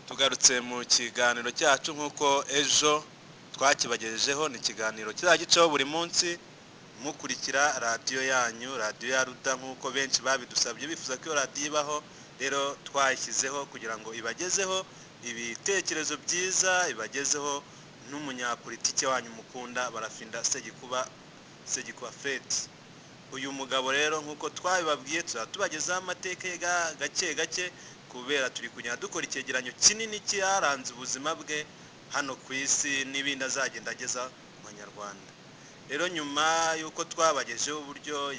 Tugarutse mu kiganiro cyacu nk'uko ejo twakibagejejeho. Ni ikiganiro kizajya gicaho buri munsi mukurikira radiyo yanyu, radiyo ya Ruda, nk'uko benshi babidusabye bifuza ko iyo radiyo ibaho. Rero twayishyizeho kugira ngo ibagezeho ibitekerezo byiza, ibagezeho n'umunyapolitiki wanyu mukunda, Barafinda Segikuba, Segikuba Fred. Uyu mugabo rero, nk'uko twabibabwiye, tuzaba tubagezaho amateka ye gake gake, kubera turi kugenda dukora icyegeranyo kinini cyaranze ubuzima bwe hano ku isi n'ibindi azagenda ageza ku Banyarwanda. Rero nyuma y'uko twabagejeho uburyo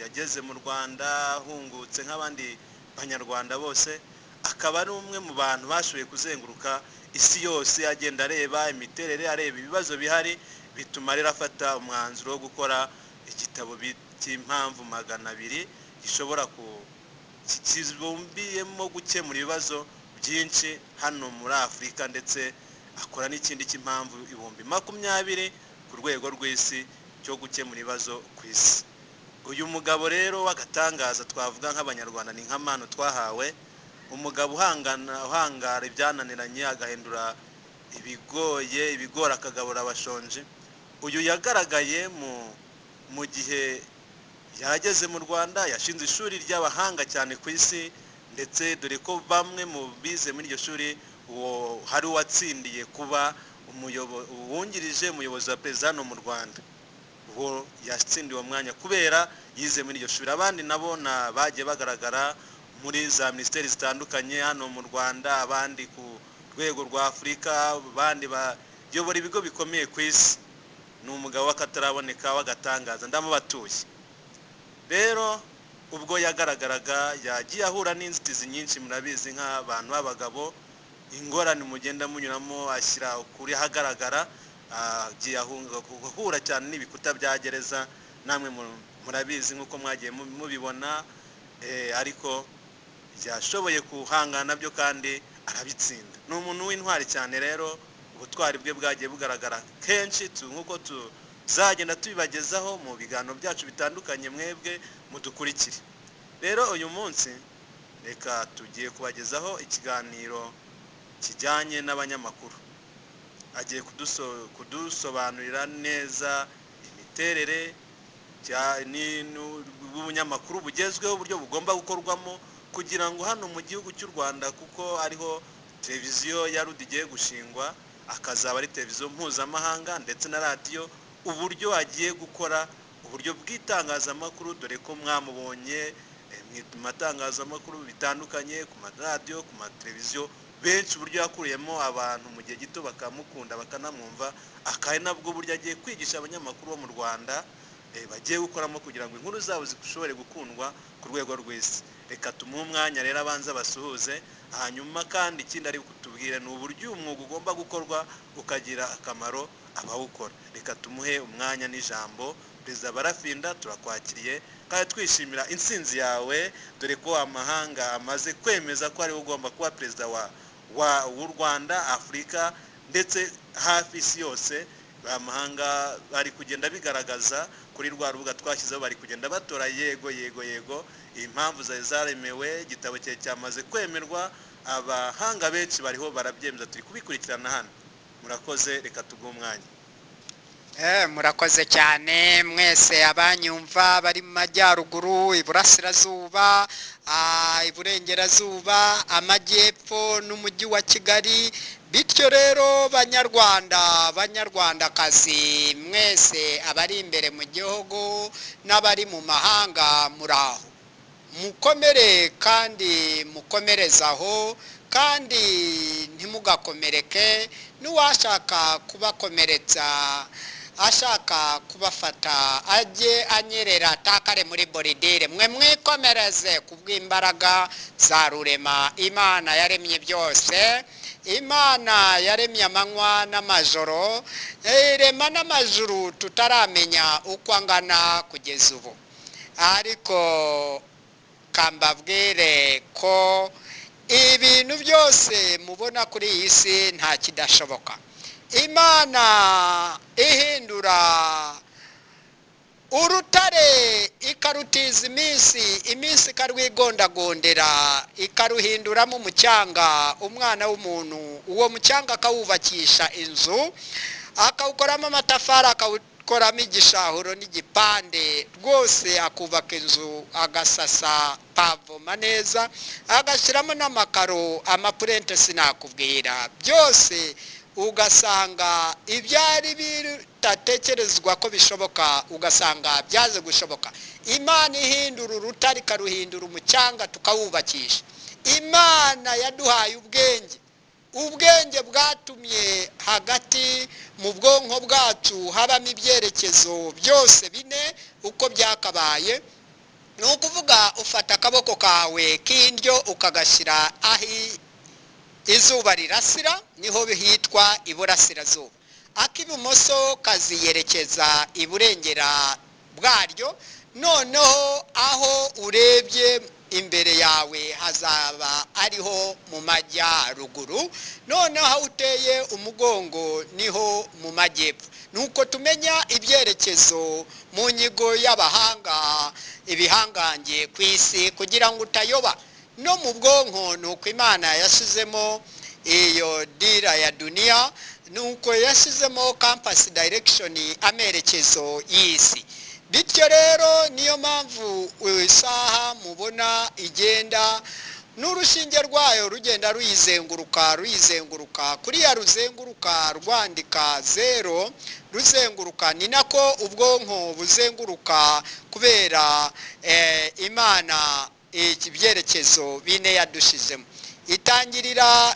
yageze mu Rwanda ahungutse nk'abandi Banyarwanda bose, akaba ari umwe mu bantu bashoboye kuzenguruka isi yose, agenda areba imiterere, areba ibibazo bihari, bituma rero afata umwanzuro wo gukora igitabo cy'impamvu 200 gishobora ku kibumbiyemo gukemura ibibazo byinshi hano muri Afurika, ndetse akora n'ikindi cy'impamvu 20,000 ku rwego rw'isi cyo gukemura ibibazo ku isi. Uyu mugabo rero w'agatangaza, twavuga nk'Abanyarwanda ni nk'amano twahawe, umugabo uhangana, uhangara ibyananiranye, agahindura ibigoye ibigora, akagabura abashonji. Uyu yagaragaye mu gihe yageze mu Rwanda, yashinze ishuri ry'abahanga cyane ku isi, ndetse dore ko bamwe mu bize muri iryo shuri, uwo hari uwatsindiye kuba wungirije umuyobozi wa perezida hano mu Rwanda. Uwo yatsindiwe uwo mwanya kubera yize muri iryo shuri. Abandi nabo bagiye bagaragara muri za minisiteri zitandukanye hano mu Rwanda, abandi ku rwego rwa Afurika, abandi bayobora ibigo bikomeye ku isi. Ni umugabo w'akataraboneka, w'agatangaza, ndamubatuye. Rero ubwo yagaragaraga, yagiye ahura n'inzitizi nyinshi. Murabizi nk'abantu b'abagabo ingorane mugenda munyuramo. Ashyira ukuri ahagaragara, agiye ahura cyane n'ibikuta bya gereza, namwe murabizi nk'uko mwagiye mubibona, ariko yashoboye guhangana nabyo kandi arabitsinda. Ni umuntu w'intwari cyane. Rero ubutwari bwe bwagiye bugaragara kenshi, nk'uko tuzagenda tubibagezaho mu biganiro byacu bitandukanye, mwebwe mudukurikire. Rero uyu munsi reka tugiye kubagezaho ikiganiro kijyanye n'abanyamakuru. Agiye kudusobanurira neza imiterere bw'ubunyamakuru bugezweho, uburyo bugomba gukorwamo kugira ngo hano mu gihugu cy'u Rwanda, kuko ariho televiziyo ya Ruda igiye gushingwa, akazaba ari televiziyo mpuzamahanga ndetse na radiyo, uburyo agiye gukora uburyo bw'itangazamakuru, dore ko mwamubonye mu matangazamakuru bitandukanye, ku maradiyo, ku mateleviziyo benshi, uburyo yakuriyemo abantu mu gihe gito bakamukunda, bakanamwumva, akaba ari nabwo buryo agiye kwigisha abanyamakuru bo mu Rwanda bagiye gukoramo kugira ngo inkuru zabo zishobore gukundwa ku rwego rw'isi. Reka tumuhe umwanya rero abanza basuhuze, hanyuma kandi ikindi ari kutubwira ni uburyo uyu mwuga ugomba gukorwa ukagira akamaro abawukora. Reka tumuhe umwanya n'ijambo. Perezida Barafinda, turakwakiriye kandi twishimira intsinzi yawe, dore ko amahanga amaze kwemeza ko ariwe ugomba kuba perezida w'u Rwanda, Afurika ndetse hafi isi yose. Amahanga bari kugenda bigaragaza kuri rwa rubuga twashyizeho, bari kugenda batora yego, yego, yego. Impamvu zari zaremewe, igitabo cye cyamaze kwemerwa, abahanga benshi bariho barabyemeza, turi kubikurikirana hano. Murakoze, reka tuguhe umwanya. Murakoze cyane mwese abanyumva bari mu majyaruguru, iburasirazuba, iburengerazuba, amajyepfo n'umujyi wa Kigali. Bityo rero Banyarwanda, Banyarwandakazi mwese, abari imbere mu gihugu n'abari mu mahanga, muraho mukomere kandi mukomerezaho, kandi ntimugakomereke n'uwashaka kubakomeretsa, ashaka kubafata ajye anyerera atakare muri boridire. Mwe mwikomereze kubw'imbaraga za Rurema, Imana yaremye byose, Imana yaremye amanywa n'amajoro, irema n'amajuru tutaramenya uko angana kugeza ubu. Ariko kambabwire ko ibintu byose mubona kuri iyi si nta kidashoboka. Imana ihindura Urutare ikarutiza iminsi, iminsi ikarwigondagondera, ikaruhinduramo umucyanga umwana w'umuntu. Uwo mucyanga akawubakisha inzu, akawukoramo amatafari, akawukoramo igishahuro n'igipande, rwose akubaka inzu, agasasa pavoma neza, agashyiramo n'amakaro, amapurente, sinakubwira byose. Ugasanga ibyari bitatekerezwa ko bishoboka, ugasanga byaze gushoboka. Imana ihindura urutare ikaruhindura umucyanga, tukawubakisha. Imana yaduhaye ubwenge, ubwenge bwatumye hagati mu bwonko bwacu habamo ibyerekezo byose bine uko byakabaye. Ni ukuvuga, ufata akaboko kawe k'indyo ukagashyira aho izuba rirasira, niho hitwa iburasirazuba, ak'ibumoso kaziyerekeza iburengera bwaryo. Noneho aho urebye imbere yawe hazaba ariho mu majyaruguru, noneho aho uteye umugongo niho mu majyepfo. Nuko tumenya ibyerekezo mu nyigo y'abahanga, ibihangange ku isi, kugira ngo utayoba. No mu bwonko ni uko Imana yashyizemo iyo dira ya duniya, ni uko yashyizemo compass direction, amerekezo y'isi. Bityo rero niyo mpamvu isaha mubona igenda n'urushinge rwayo rugenda ruyizenguruka, ruyizenguruka, kuriya ruzenguruka rwandika zero, ruzenguruka, ni nako ubwonko buzenguruka, kubera Imana ibyerekezo bine yadushizemo. Itangirira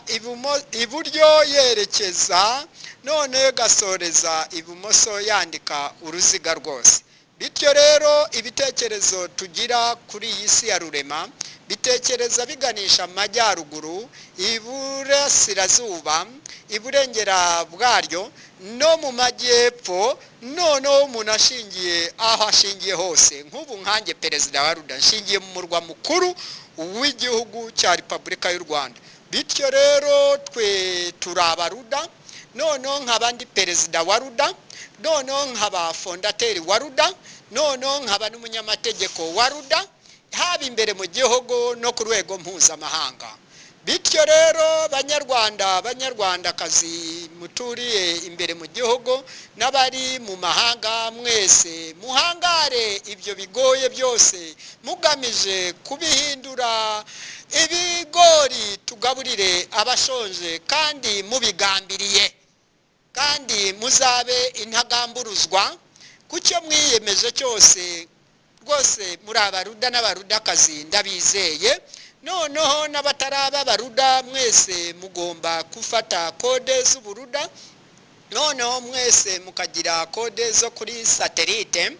iburyo yerekeza, none gasoreza ibumoso yandika uruziga rwose. Bityo rero ibitekerezo tugira kuri iyi si ya rurema bitekereza biganisha amajyaruguru, iburasirazuba, iburengera bwaryo no mu majyepfo. Noneho umuntu ashingiye aho ashingiye hose, nk'ubu nkanjye perezida wa Ruda nshingiye mu murwa mukuru w'igihugu cya Repubulika y'u Rwanda. Bityo rero twe turi Abaruda, noneho nkaba ndi perezida wa Ruda, noneho nkaba fondateri wa Ruda, noneho nkaba n'umunyamategeko wa Ruda, haba imbere mu gihugu no ku rwego mpuzamahanga. Bityo rero Banyarwanda, Banyarwandakazi muturiye imbere mu gihugu n'abari mu mahanga, mwese muhangare ibyo bigoye byose mugamije kubihindura ibigori tugaburire abashonje, kandi mubigambiriye, kandi muzabe intagamburuzwa ku cyo mwiyemeje cyose. Rwose muri Abaruda n'Abarudakazi, ndabizeye. Noneho n'abataraba Abaruda, mwese mugomba gufata kode z'uburuda, noneho mwese mukagira kode zo kuri satelite.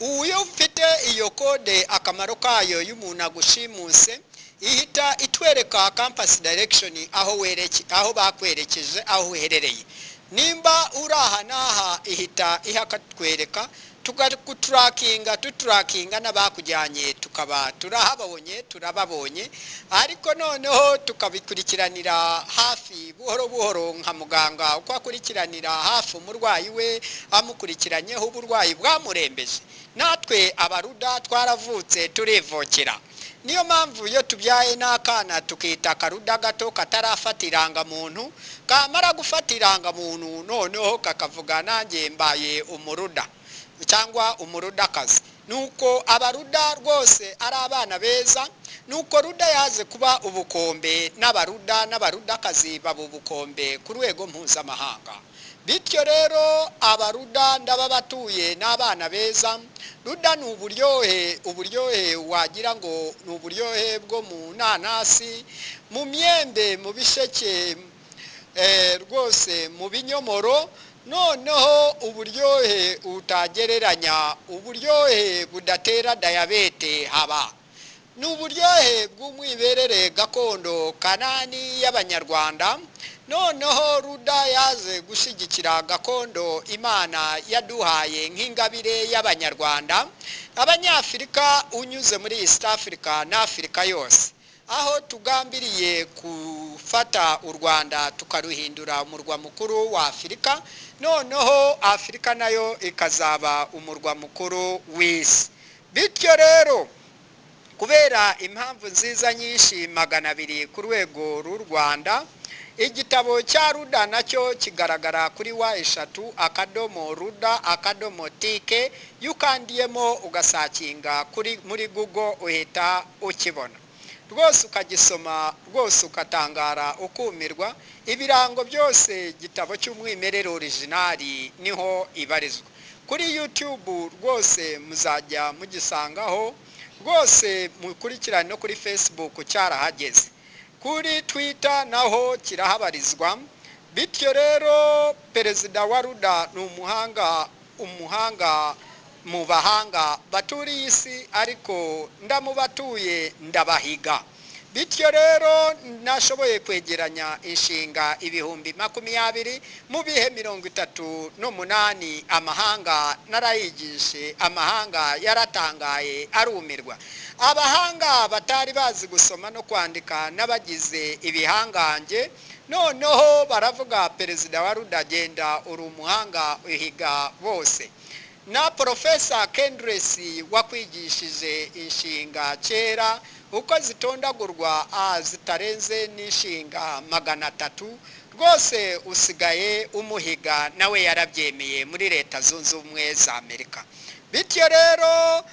Iyo ufite iyo kode, akamaro kayo, iyo umuntu agushimuse ihita itwereka compass direction, aho wereke, aho bakwerekeje, aho uherereye. Nimba uri aha n'aha, ihita ihakatwereka, tukaguturakinga, tuturakinga n'abakujyanye, tukaba turahabonye, turababonye. Ariko noneho tukabikurikiranira hafi buhoro buhoro, nka muganga uko akurikiranira hafi umurwayi we, amukurikiranyeho uburwayi bwamurembeje. Natwe Abaruda twaravutse turivukira. Niyo mpamvu iyo tubyaye n'akana tukita akaruda gato katarafata irangamuntu, kamara gufata irangamuntu noneho kakavuga nanjye mbaye Umuruda cyangwa Umurudakazi. Nuko Abaruda rwose ari abana beza. Nuko Ruda yaje kuba ubukombe, n'Abaruda n'Abarudakazi baba ubukombe ku rwego mpuzamahanga. Bityo rero Abaruda ndababatuye n'abana beza. Ruda ni uburyohe, uburyohe wagira ngo ni uburyohe bwo mu nanasi, mu myembe, mu bisheke, rwose mu binyomoro. Noneho uburyohe utagereranya, uburyohe budatera dayabete haba, ni uburyohe bw'umwimerere gakondo kanani y'Abanyarwanda. Noneho Ruda yaje gushyigikira gakondo Imana yaduhaye nk'ingabire y'Abanyarwanda, Abanyafurika, unyuze muri East Africa n'Afurika yose. aho tugambiriye gufata u Rwanda tukaruhindura umurwa mukuru wa Afurika, noneho Afurika nayo ikazaba umurwa mukuru w'isi. Bityo rero kubera impamvu nziza nyinshi 200 ku rwego rw'u Rwanda, igitabo cya Ruda nacyo kigaragara kuri w3.ruda.tk. Iyo ukandiyemo ugasakinga kuri muri Google uhita ukibona rwose, ukagisoma rwose ugatangara ukumirwa. Ibirango byose igitabo cy'umwimerere orijinali niho ibarizwa. Kuri YouTube rwose muzajya mugisangaho rwose, mukurikirane no kuri Facebook cyarahageze, kuri Twitter naho kirahabarizwa. Bityo rero perezida wa Ruda ni umuhanga, umuhanga mu bahanga baturiye isi, ariko ndamubatuye ndabahiga. Bityo rero nashoboye kwegeranya inshinga 20,000 mu bihe 38. Amahanga narayigishe, amahanga yaratangaye arumirwa. Abahanga batari bazi gusoma no kwandika n'abagize ibihangange noneho baravuga perezida wa Ruda genda uri umuhanga uhiga bose. Na Profesa Kendresi wakwigishije inshinga kera uko zitondagurwa zitarenze n'inshinga 300, rwose usigaye umuhiga, nawe yarabyemeye muri Leta Zunze Ubumwe za Amerika. Bityo rero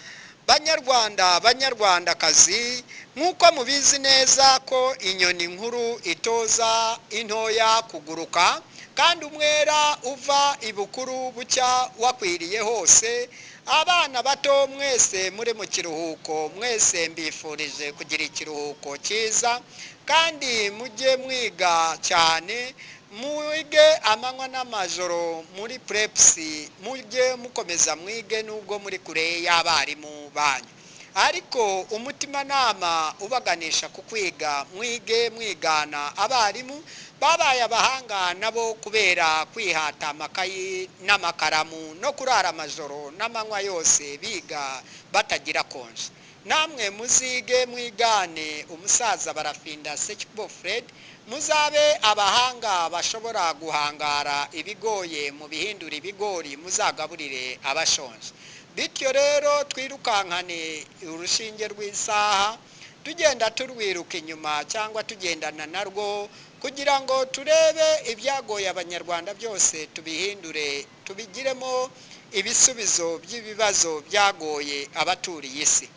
Banyarwanda, Banyarwandakazi, nk'uko mubizi neza ko inyoni nkuru itoza intoya kuguruka, kandi umwera uva ibukuru bucya wakwiriye hose, abana bato mwese muri mu kiruhuko, mwese mbifurije kugira ikiruhuko cyiza, kandi mujye mwiga cyane, mwige amanywa n'amajoro muri purepusi, mujye mukomeza mwige nubwo muri kure y'abarimu banyu, ariko umutimanama ubaganisha ku kwiga, mwige mwigana abarimu babaye abahanga nabo kubera kwihata amakayi n'amakaramu no kurara amajoro n'amanywa yose biga batagira konje. Namwe muzige mwigane umusaza Barafinda Sekikubo Fred, muzabe abahanga bashobora guhangara ibigoye mu bihindura ibigori, muzagaburire abashonje. Bityo rero twirukankane urushinge rw'isaha, tugenda turwiruka inyuma cyangwa tugendana narwo, kugira ngo turebe ibyagoye Abanyarwanda byose tubihindure, tubigiremo ibisubizo by'ibibazo byagoye abaturiye isi.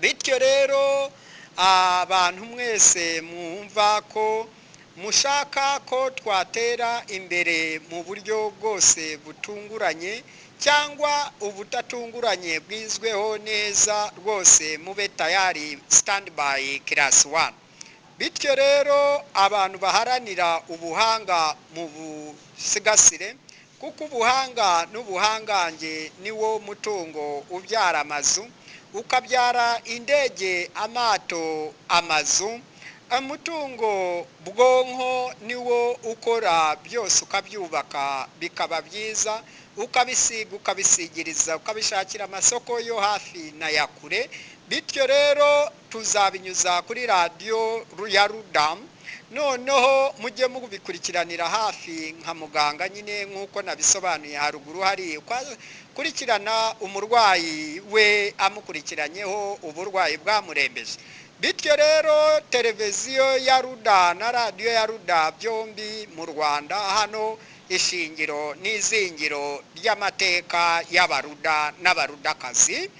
Bityo rero abantu mwese mwumva ko mushaka ko twatera imbere mu buryo bwose butunguranye cyangwa ubutatunguranye bwizweho neza, rwose mube tayari, stand by class 1. Bityo rero abantu baharanira ubuhanga mu busigasire, kuko ubuhanga n'ubuhangange niwo mutungo ubyara amazu, ukabyara indege, amato, amazu. Umutungo bwonko niwo ukora byose, ukabyubaka bikaba byiza, ukabisiga, ukabisigiriza, ukabishakira amasoko yo hafi na ya kure. Bityo rero tuzabinyuza kuri radiyo ya Ruda, noneho mujye mubikurikiranira hafi nka muganga nyine, nk'uko nabisobanuye haruguru, hari kurikirana umurwayi we amukurikiranyeho uburwayi bwamurembeje. Bityo rero televiziyo ya Ruda na radiyo ya Ruda byombi mu Rwanda hano, ishingiro n'izingiro ry'amateka y'Abaruda n'Abarudakazi.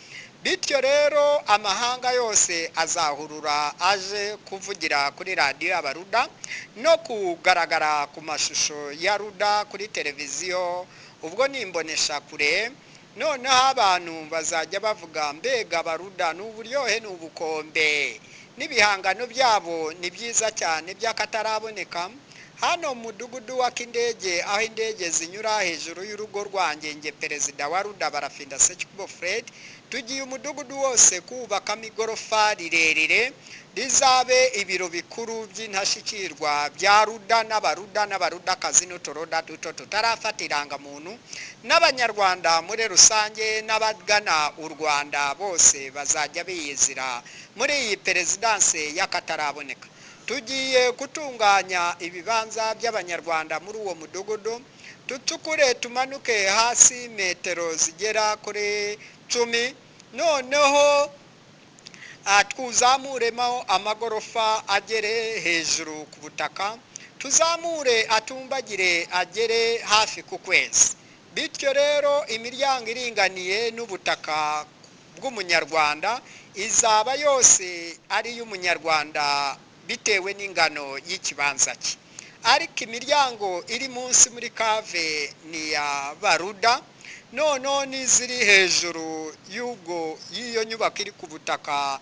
Bityo rero amahanga yose azahurura aje kuvugira kuri radiyo y'Abaruda no kugaragara ku mashusho ya Ruda kuri televiziyo, ubwo nimbonesha kure. Noneho abantu bazajya bavuga mbega Abaruda ni uburyohe, ni ubukombe, n'ibihangano byabo ni byiza cyane by'akataraboneka. Hano mu mudugudu wa Kindege, aho indege zinyura hejuru y'urugo rwanjye, nge perezida wa Ruda Barafinda Sekikubo Fred, tugiye umudugudu wose kubakamo igorofa rirerire rizabe ibiro bikuru by'intashyikirwa bya Ruda n'Abaruda n'Abarudakazi n'uturoda duto tutarafata irangamuntu, n'Abanyarwanda muri rusange n'abagana u Rwanda bose bazajya biyizira muri iyi perezidanse y'akataraboneka. Tugiye gutunganya ibibanza by'Abanyarwanda muri uwo mudugudu, tucukure tumanuke hasi metero zigera kuri 10, noneho twuzamuremo amagorofa agere hejuru ku butaka, tuzamure atumbagire agere hafi ku kwezi. Bityo rero imiryango iringaniye n'ubutaka bw'Umunyarwanda izaba yose ari iy'Umunyarwanda bitewe n'ingano y'ikibanza cye. Ariko imiryango iri munsi muri kave ni ya Baruda, noneho n'iziri hejuru y'ubwo y'iyo nyubako iri ku butaka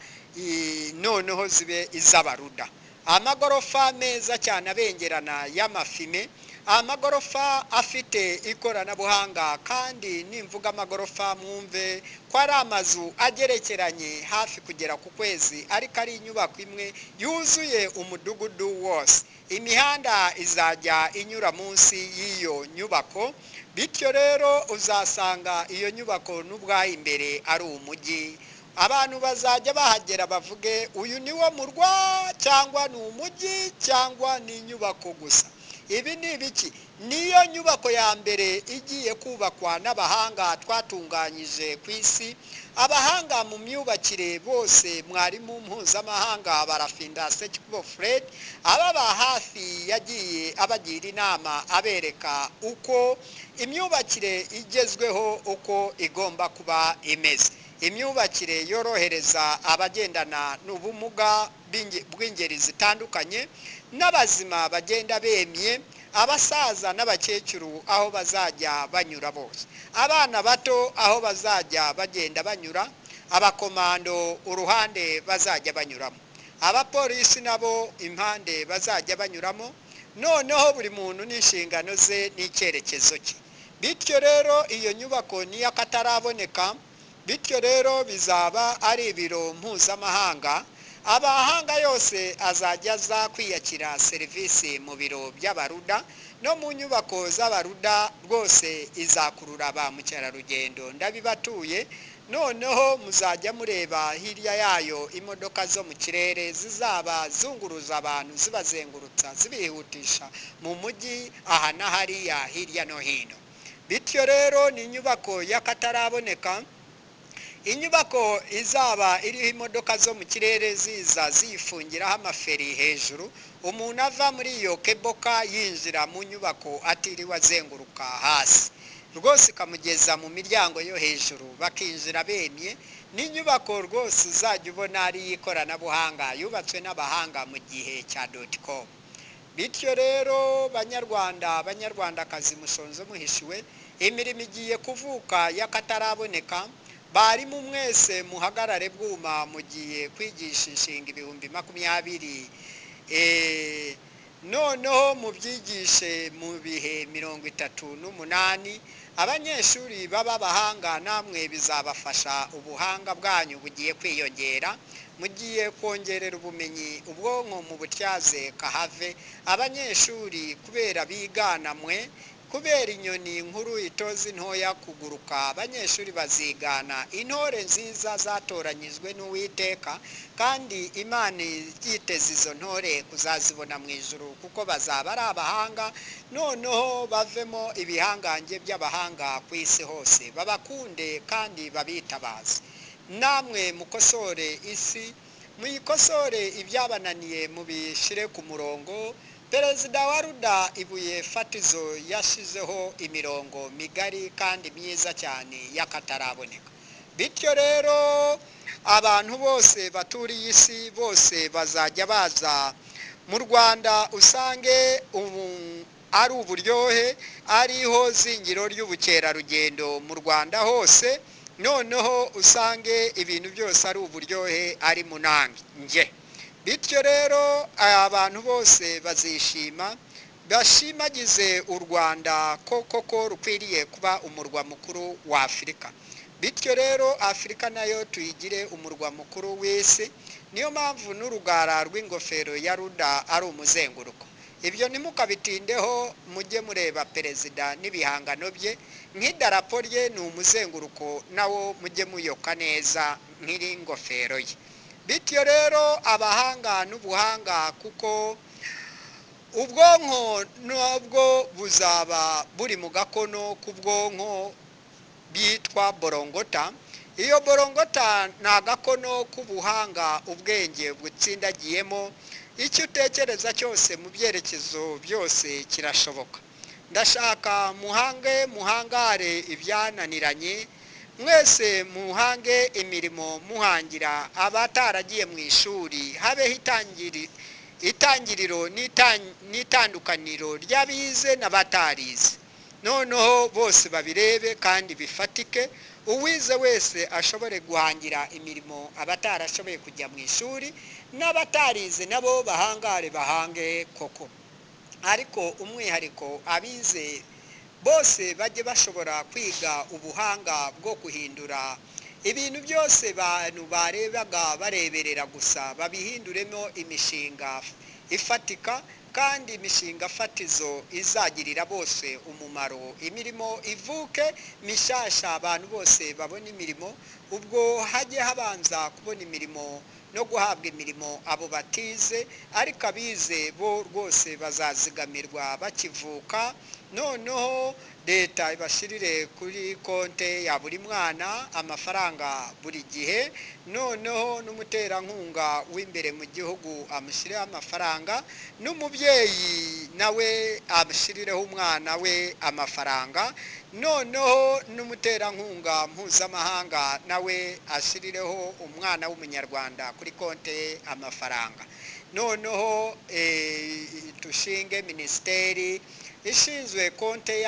noneho zibe iz'Abaruda. Amagorofa meza cyane abengerana y'amafime, amagorofa afite ikoranabuhanga, kandi nimvuga amagorofa mwumve ko ari amazu agerekeranye hafi kugera ku kwezi, ariko ari inyubako imwe yuzuye umudugudu wose. Imihanda izajya inyura munsi y'iyo nyubako, bityo rero uzasanga iyo nyubako n'ubwayo imbere ari umujyi. Abantu bazajya bahagera bavuge uyu ni wo murwa, cyangwa ni umujyi, cyangwa ni inyubako gusa. Ibi ni ibiki? Niyo nyubako ya mbere igiye kubakwa n'abahanga twatunganyije ku isi. Abahanga mu myubakire bose, mwarimu mpuzamahanga Barafinda Sekikubo Fred ababa hafi yagiye abagira inama, abereka uko imyubakire igezweho uko igomba kuba imeze. Imyubakire yorohereza abagendana n'ubumuga bw'ingeri zitandukanye, n'abazima bagenda bemye, abasaza n'abakecuru aho bazajya banyura bose, abana bato aho bazajya bagenda banyura, abakomando uruhande bazajya banyuramo, abapolisi nabo impande bazajya banyuramo, noneho buri muntu n'inshingano ze n'icyerekezo cye. Bityo rero iyo nyubako ni y'akataraboneka, bityo rero bizaba ari ibiro mpuzamahanga. Abahanga yose azajya aza kwiyakira serivisi mu biro by'Abaruda no mu nyubako z'Abaruda, rwose izakurura ba mukerarugendo ndabibatuye. Noneho muzajya mureba hirya yayo imodoka zo mu kirere zizaba zunguruza abantu, zibazengurutsa, zibihutisha mu mujyi aha na hariya hirya no hino. Bityo rero ni inyubako y'akataraboneka, inyubako izaba iriho imodoka zo mu kirere ziza ziyifungiraho amaferi hejuru, umuntu ava muri iyo keboka yinjira mu nyubako atiriwe azenguruka hasi, rwose ikamugeza mu miryango yo hejuru bakinjira bemye. N'inyubako rwose uzajya ubona ari iy'ikoranabuhanga yubatswe n'abahanga mu gihe cya .com. Bityo rero Banyarwanda, Banyarwandakazi, mushonje muhishiwe, imirimo igiye kuvuka y'akataraboneka. Barimu mwese muhagarare bwuma, mugiye kwigisha inshinga 20,000, noneho mubyigishe mu bihe 38. Abanyeshuri baba abahanga, namwe bizabafasha, ubuhanga bwanyu bugiye kwiyongera, mugiye kongerera ubumenyi ubwonko mu butyaze kahave. Abanyeshuri kubera bigana mwe, kubera inyoni nkuru itoza intoya kuguruka, abanyeshuri bazigana intore nziza zatoranyijwe n'Uwiteka, kandi Imana yiteze izo ntore kuzazibona mu ijuru, kuko bazaba ari abahanga, noneho bavemo ibihangange by'abahanga ku isi hose, babakunde kandi babitabaze. Namwe mukosore isi, muyikosore, ibyabananiye mubishyire ku murongo. Perezida wa Ruda ibuye fatizo yashizeho imirongo migari kandi myiza cyane y'akataraboneka. Bityo rero abantu bose baturiye isi bose bazajya baza mu Rwanda, usange ubu ari uburyohe, ariho zingiro ry'ubukerarugendo mu Rwanda hose, noneho usange ibintu byose ari uburyohe, ari munange. Bityo rero abantu bose bazishima, Bashimagize u Rwanda ko koko rukwiriye kuba umurwa mukuru wa Afurika. Bityo rero Afurika nayo tuyigire umurwa mukuru w'isi. Niyo mpamvu n'urugara rw'ingofero ya Ruda ari umuzenguruko. Ibyo ntimukabitindeho, mujye mureba perezida n'ibihangano bye. Nk'idarapo rye ni umuzenguruko, nawo mujye muyoka neza nk'iri ngofero ye. Bityo rero abahanga n'ubuhanga, kuko ubwonko nubwo buzaba buri mu gakono k'ubwonko bwitwa borongota. Iyo borongota ni agakono k'ubuhanga, ubwenge butsindagiyemo. Icyo utekereza cyose mu byerekezo byose kirashoboka. Ndashaka muhange, muhangare ibyananiranye. Mwese muhange imirimo, muhangira abataragiye mu ishuri. Habeho itangiriro n'itandukaniro ry'abize n'abatarize, noneho bose babirebe kandi bifatike. Uwize wese ashobore guhangira imirimo abatarashoboye kujya mu ishuri, n'abatarize nabo bahangare, bahange koko. Ariko umwihariko abize bose bajye bashobora kwiga ubuhanga bwo guhindura ibintu byose bantu barebaga bareberera gusa, babihinduremo imishinga ifatika, kandi imishinga fatizo izagirira bose umumaro. Imirimo ivuke mishasha, abantu bose babone imirimo. Ubwo hajye habanza kubona imirimo no guhabwa imirimo abo batize, ariko abize bo rwose bazazigamirwa bakivuka. Noneho leta ibashirire kuri konte ya buri mwana amafaranga buri gihe, noneho n'umuterankunga w'imbere mu gihugu amushyireho amafaranga, n'umubyeyi nawe amushyirireho umwana we amafaranga, noneho n'umuterankunga mpuzamahanga nawe ashyirireho umwana w'umunyarwanda kuri konte amafaranga. Noneho dushinge minisiteri ishinzwe konte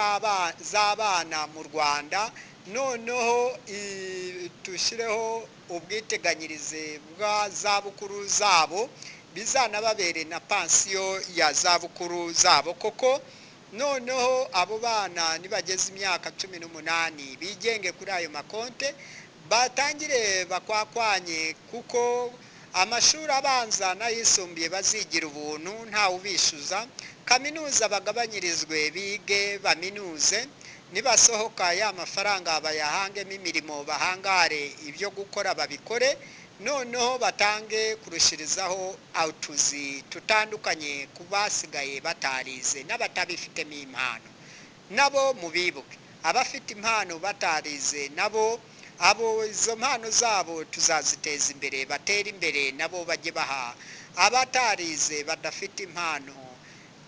z'abana mu Rwanda, noneho dushyireho ubwiteganyirize bwa zabukuru zabo, bizanababere na pansiyo ya zabukuru zabo koko. Noneho abo bana nibageze imyaka 18 bigenge kuri ayo makonte, batangire bakwakwanye, kuko amashuri abanza n'ayisumbuye bazigira ubuntu ntawe ubishyuza. Kaminuza bagabanyirizwe bige baminuze, nibasohoka ya mafaranga bayahangemo imirimo, bahangare ibyo gukora babikore, noneho batange kurushirizaho utuzi tutandukanye ku basigaye batarize n'abatabifitemo impano. Nabo mubibuke, abafite impano batarize nabo, abo izo mpano zabo tuzaziteza imbere, batere imbere, nabo bajye baha abatarize badafite impano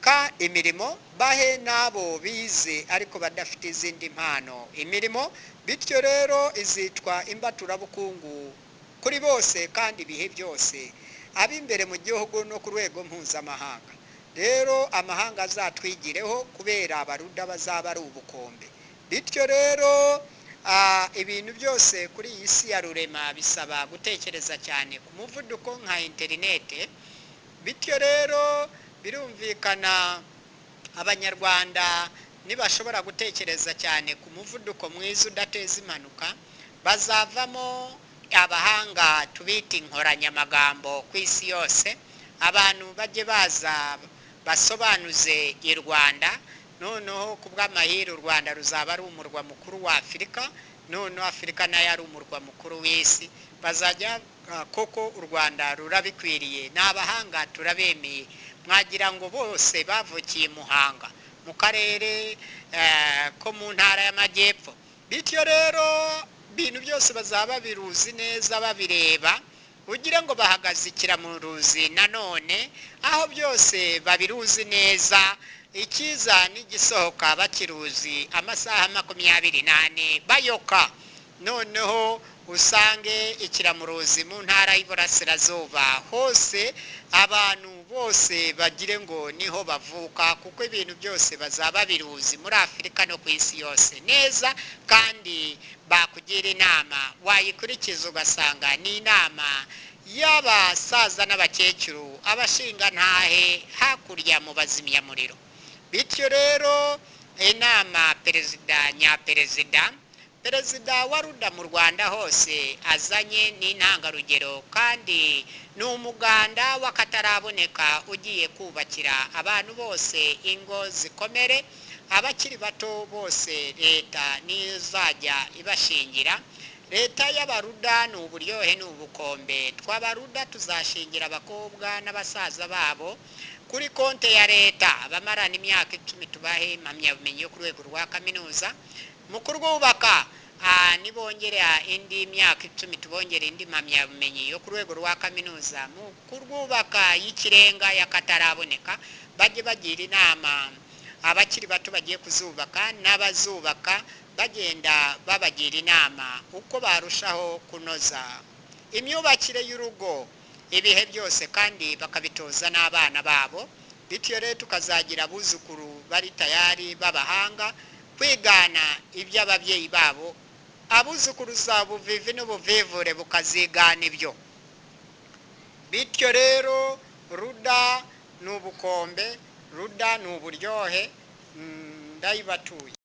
ka imirimo, bahe n'abo bize ariko badafite izindi mpano imirimo. Bityo rero izitwa imbaturabukungu kuri bose kandi ibihe byose, ab'imbere mu gihugu no ku rwego mpuzamahanga. Rero amahanga azatwigireho kubera abaruda bazaba ari ubukombe. Bityo rero ibintu byose kuri iyi si ya rurema bisaba gutekereza cyane ku muvuduko nka interinete. Bityo rero birumvikana abanyarwanda nibashobora gutekereza cyane ku muvuduko mwiza udateza impanuka, bazavamo abahanga tubita inkoranyamagambo ku isi yose. Abantu bajye baza basobanuze i Rwanda. Noneho ku bw'amahirwe u Rwanda ruzaba ari umurwa mukuru wa Afurika, noneho Afurika nayo ari umurwa mukuru w'isi. Bazajya koko u Rwanda rurabikwiriye, ni abahanga turabemeye. Mwagira ngo bose bavukiye Muhanga mu karere ko mu ntara y'Amajyepfo. Bityo rero ibintu byose bazaba babiruzi neza babireba, ugira ngo bahagaze ikiramuruzi nanone, aho byose babiruzi neza, ikiza n'igisohoka bakiruzi amasaha 24 bayoka. Noneho usange ikiramuruzi mu ntara y'Iburasirazuba hose, abantu bose bagire ngo niho bavuka, kuko ibintu byose bazaba biruzi muri Afurika no ku isi yose neza. Kandi bakugira inama wayikurikiza ugasanga ni inama y'abasaza n'abakecuru, abashinga ntahe hakurya mu bazimyamuriro. Bityo rero inama perezida nyaperezida, perezida wa Ruda mu Rwanda hose azanye n'intangarugero, kandi ni umuganda w'akataraboneka ugiye kubakira abantu bose ingo zikomere, abakiri bato bose leta niyo izajya ibashingira. Leta y'Abaruda ni uburyohe ni ubukombe. Tw'Abaruda tuzashingira abakobwa n'abasaza babo kuri konte ya leta, abamarana imyaka 10 tubahe impamyabumenyi yo ku rwego rwa kaminuza. Mu kurwubaka nibongera indi myaka 10 tubongera indi mpamyabumenyi yo ku rwego rwa kaminuza. Mu kurwubaka y'ikirenga y'akataraboneka, bajye bagira inama abakiri bato bagiye kuzubaka n'abazubaka, bagenda babagira inama uko barushaho kunoza imyubakire y'urugo ibihe byose, kandi bakabitoza n'abana babo. Bityo rero tukazagira abuzukuru bari tayari b'abahanga kwigana iby'ababyeyi babo, abuzukuruza buvivi n'ubuvivure bukazigana ibyo. Bityo rero Ruda ni ubukombe, Ruda ni uburyohe, ndayibatuye.